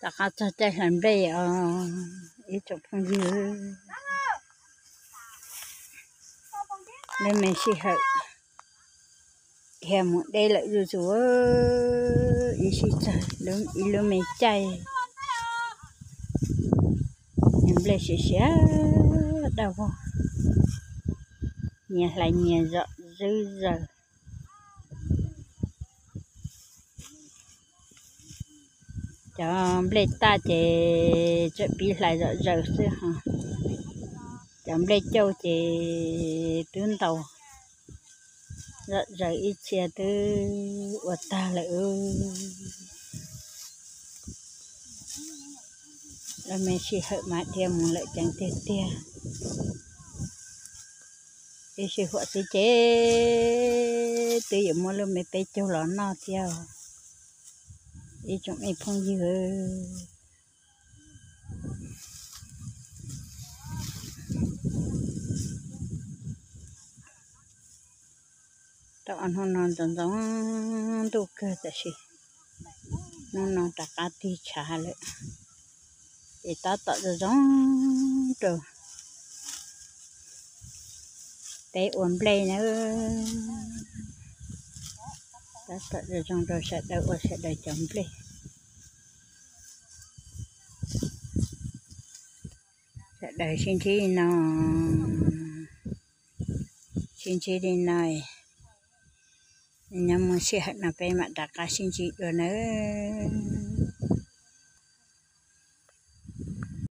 Rov qab txog caij hlais nplej os ib tsoom phooj ywg. Lub me sij hawm dhia mus deb lawm zuj zus, ib sij txog ib lub me caij, nplej siav siav daj vog, nyias hlais nyias zom zwb zaws. Cov nplej taj ces tseem pib hlais zom zaws xwb ho, cov nplej cauj ces twb ntaus zom zaws ib txhia twb ua tag lawm. Lub me sij hawm mas dhia mus lawm ceev tiag tiag. Ib sij huam xwb ces twb yuav muab lub me peb caug los noj thiab ib tsoom me phooj ywg. Tau ob hnub no ntxoov ntxoo ntuj kawg tab sis hnub no rov qab tig tshav lawm, ces tab tom zoo zoo rau peb ua nplej nawb. Tab tom zoo zoo rau sawv daws ua sawv daws cov nplej. Sawv daws sib ntsib li no, sib ntsib li no, nyob muaj sij hawm no peb mam rov qab sib ntsib dua nawb.